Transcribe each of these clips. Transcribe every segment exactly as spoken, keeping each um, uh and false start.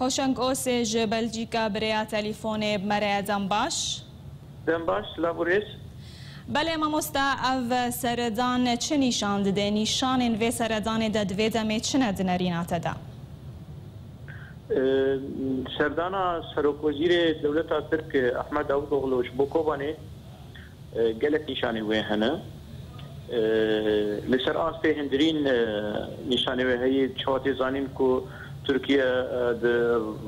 Hoşeng Osê ji Belcîka bi rêya telîfonê bi me re ye, dem baş. Dem baş, silav û rêz. Belê mamosta, ev serdan çi nîşan dide? Nîşanên vê seredanê de di vê demê çi ne di nerîna te de? Ee, Serdana Serokwezîrê Dewleta Tirk Ehmed Davutoğlu ji bo Kobanê, e, gelek nîşanê wê hene. E, Li ser astê hundirîn, e, nîşanê wê heye. Çawa tê zanîn ku Tirkiye, e, di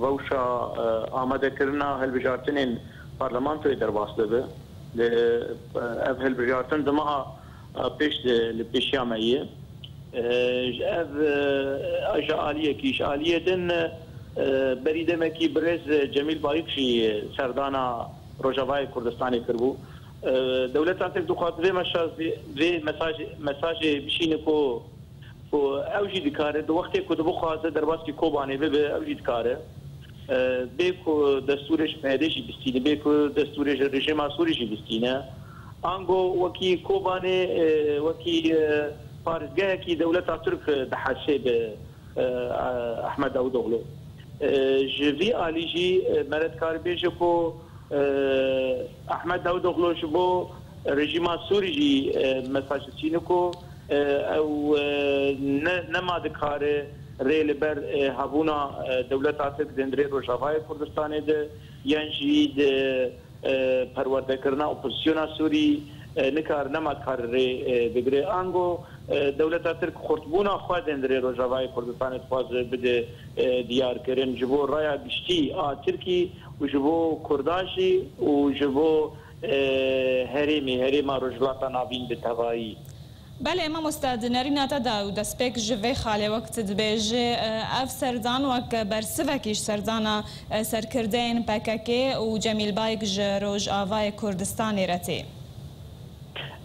rewşa, e, amadekirina hilbijartinên parlamentoyê derbas dibe. Li, e, ev hilbijartin di meha, e, pêş de li pêşiya me ye. E, ji ev, e, ji aliyekî, ji aliyê din, e, berî demekî birêz Cemîl Bayik jî serdana Rojavayê Kurdistanê kiribû. E, Dewleta Tirk dixwaz vê meşa-, vê, vê mesajê, mesajê bişîne ku, ku ew jî dikare, di wextê ku dibixwaze derbasî Kobanê bibe, ew jî dikare. E, bê ku destûrê ji P Y D'ê jî bistîne, bê ku destûrê ji rejîma Sûrî jî bistîne. Ango wekî Kobanê, e, wekî, e, parêzgehekî dewleta Tirk dihesêbe, e, Ehmed Davutoğlu. E, ji vî alî jî, e, me re dikare bêje ku, e, Ehmed Davutoğlu ji bo rejîma Sûrî jî, e, mesaj dişîne ku, e, ew, e, ne, nema dikare rê li ber, e, hebûna, e, dewleta Tirk di hundirê Rojavayê Kurdistanê de, yan jî di, e, perwerdekirina opozisyona Sûrî, e, nikar, nema dikare rê, e, bigire. Ango, e, dewleta Tirk xurtbûna xwe di hundirê Rojavayê Kurdistanê dixwaze bide, e, diyarkirin ji bo raya giştî a Tirkî û ji bo Kurda jî û ji bo, e, herêmê, herêma Rojhilata Navîn bi tevayî. Belê, mamoste, di nerîna te de û destpêk ji vê xalê wek tu dibêjî, e, ev serdan wek bersivekî ji serdana, e, serkirdeyên P K K û Cemîl Bayik ji Rojavayê Kurdistanê re tê.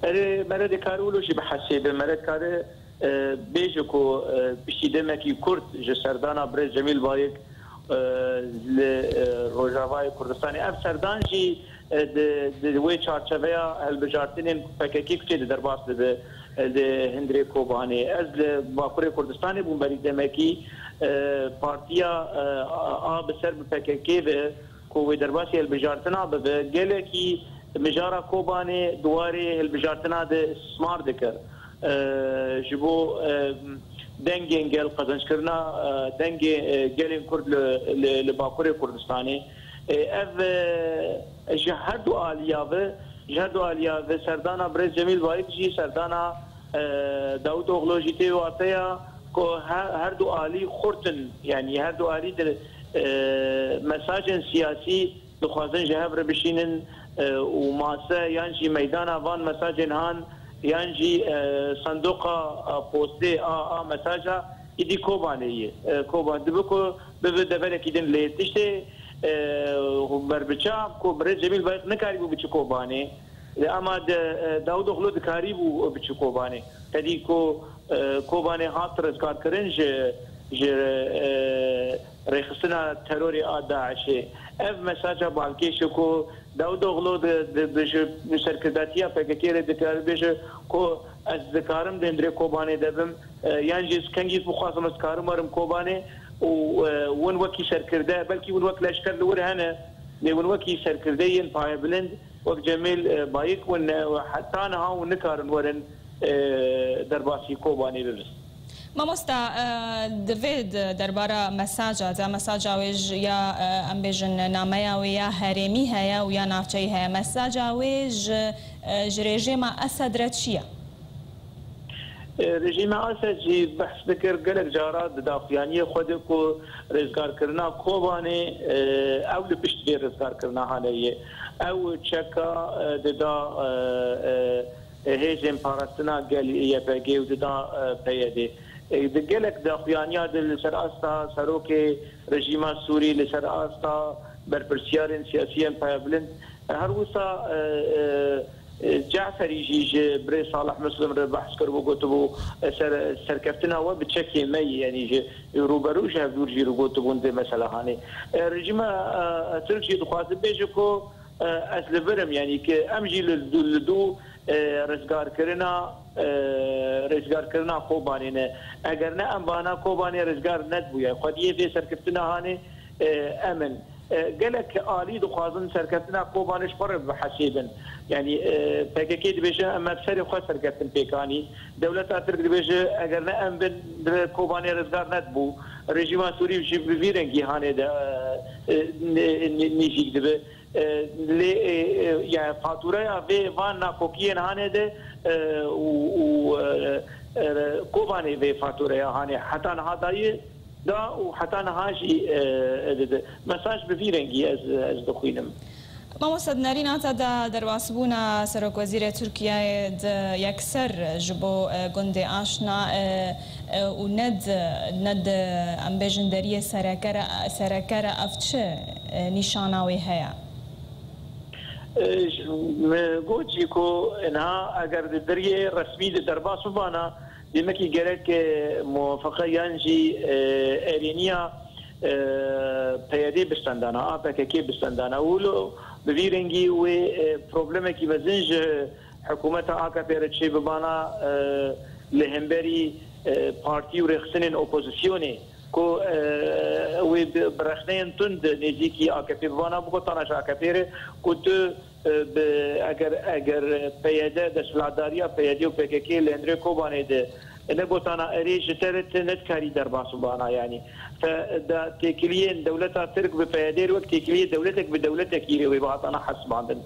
Erê, me re dikare wilo jî bihesêbe, me re dikare, e, bêje ku, e, piştî demekî kurt ji serdana birêz Cemîl Bayik, e, li, e, Rojavayê Kurdistanê. Ev serdan jî, e, di, di wê çarçeveya hilbijartinên P K K ku tê de derbas dibe, e, li hundirê Kobanê. Ez li Bakurê Kurdistanê bûm berî demekî, e, partiya, e, a, a bi ser bi P K K ve ku wê derbasî hilbijartina bibe, gelekî mijara Kobanê di warê hilbijartina de istismar dikir. E, ji bo, e, dengên gel, qezenckirina, e, dengê, e, gelên Kurd li, li, li Bakurê Kurdistanê. E, ev, e, ji her du aliya ve, ji her du aliya ve serdana birêz Cemîl Bayik jî, serdana, e, Davutoğlu jî tê wateya ku he-, her du alî xurt in, yanî her du alî di, e, mesajên siyasî dixwazin ji hev re bişînin, e, û mase yan jî meydana van mesajên han yan jî, e, sandoqa, e, postê a, a mesaja êdî Kobanê ye. E, Koban dibe ku bibe deverekî din lê tiştê, e, berbiçav ku birêz Cemîl Bayik nikarîbû biçi Kobanê. Lê ema de, e, Davutoğlu dikarîbû biçi Kobanê. Tedî ku, e, Kobanê hat rizgarkirin ji, ji, e, rêxistina terorê a DAIŞê. Ev mesaja balkêş e ku Davutoğlu di, di, di ji serkirdatiya P K K re dikare bêje ku ez dikarim di hundirê Kobanê de bim, e, yan jî ez kengî bixwazim ez dikarim werim Kobanê û, e, win wekî serkirde, belkî win wek leşker li wir hene, lê win wekî serkirdeyên payebilind wek Cemîl, e, Bayik win, e, heta niha hûn nikarin werin, e, derbasî Kobanê bibin. Mamosta, e, di vê de-, derbara mesaja te, mesaja wê ji ya, e, em bêjin nameya wê ya herêmî heye û ya navçeyî heye. Mesaja wê ji, e, ji rejîma Esed re çi ye? E, rejîma Esed jî behs dikir, gelek cara di daxuyaniyê xwe de ku rizgarkirina Kobanê, e, ew li pişt vê rizgarkirina hane ye. Ew çeka, e, dida, e, e, hêzên parastina gel Y P G û dida, e, P Y D. E, di gelek daxuyaniya de li ser asta serokê rejîma Sûrî, li ser asta berpirsiyarên siyasî yên payebilind, e, her wisa, e, e, e, Caferî jî ji birêz Salih Muslim re behs kiribû, gotibû, e, ser, serkeftina we bi çekê me ye, yanî ji rûberû ji hevdûr jî re gotibûn vê mesela hanê. E, rejîma, e, Tirk jî dixwaze bêje ku, e, ez li vir im, yanî ki em jî li, li dû, e, rizgarkirina, e, rizgarkirina Kobanê ne. Eger ne em bana Kobanê rizgar nedibûye. Xwediyê vê serkeftina hanê, e, em in. E, gelek alî dixwazin serkeftina Kobanê ji xwe re bihesêbin. Yanî, e, P K K dibêje, em bi serê xwe serkeftin pêk anî. Dewleta Tirk dibêje, eger ne em bin, dibe Kobanê rizgar nedibû. Rejîma Sûrî jî bi vî rengî hanê de, e, e, nê-, nê-, nêzîk dibe. E, lê, e, e, yani, fatûreya vê van nakokiyên hanê de, e, û, û, e, e, Kobanê vê fatûreya hanê heta niha dayî da û heta niha jî, e, dide. Mesaj bi vî rengî ez, ez dixwînim. Mamoste, di nerîna te de derbasbûna Serokwezîrê Tirkiyeyê di yekser ji bo, e, gundê Aşna, e, e, û ne di, ne di, em bêjin, deriyê sereke re, sereke re ev çi, e, nîşana wê heye? E, ji, me got jî ku niha eger di deriyê resmî de derbas bibana, demekî gerek, e, muwafaqa yan jî, e, erêniya, e, P Y D bistendana, A P K K bistendana. Wilo bi vî rengî wê, e, problemekî mezin ji hikûmeta A K P re çêbibana, e, li hemberî, e, partî û rêxistinên opozisyonê ku, e, wê bi, bi rexneyên tund nêzîkî A K P bibana, bigotana ji A K P re ku tu, e, bi, eger, eger P Y D, desthilatdariya P Y D û P K K li hundirê Kobanê de negotana erê, ji te re tu nedikarî derbas bibana, yanî. Fe, da têkiliyên dewleta Tirk bi P Y D re wek têkiliyê dewletek bi dewletekî re wê bihatana hesibandin.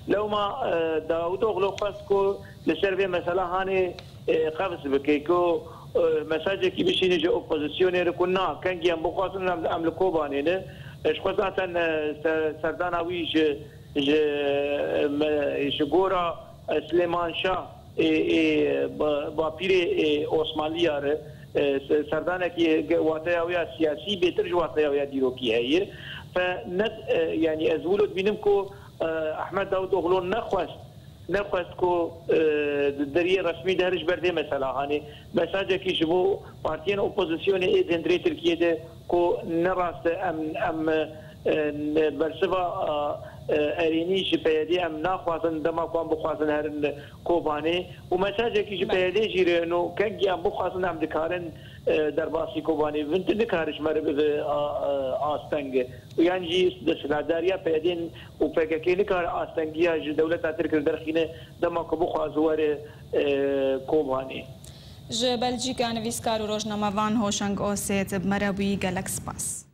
Lewma, e, Davutoglu xwest ku li ser vê mesela hanê, e, qefz bike, ku, e, mesajekî bişîne ji opozisyonê re ku na, kengî em bixwazin em, em li Kobanê ne. E, ji xwe zaten, e, se-, serdana wî ji, ji, e, me, ji gora, e, Silêman Şah, ê, ê, ba-, bapîrê, ê, Osmanliya re, e, se-, serdanekî ge-, wateya wê ya siyasî bêtir ji wateya wê ya dîrokî heye. Fe ne, e, yanî ez wilo dibînim ku, e, Ahmet Davutoglu nexwest, nexwest ku, e, di deriyê resmî de her ji ber vê mesela hanê mesajekî ji bo partiyên opozisyonê ê di hundirê Tirkiyê de ku ne rast e, em, em, e, bersiva, e, erênî ji P Y D em naxwazin, dema ku em bixwazin herin Kobanê û mesajekî ji Belê. P Y D jî re hene, kengî em bixwazin em dikarin, e, derbasî Kobanê bibin, tu nikare ji me re bibe, a, a, asteng. Û yan jî desthilatdariya P Y D û P K K nikare astengiya ji dewleta Tirk re derxîne dema ku bixwaze were, e, Kobanê. Ji Belcîka nivîskar û rojnamevan Hoşeng Osêt bi me re bûyî, gelek spas.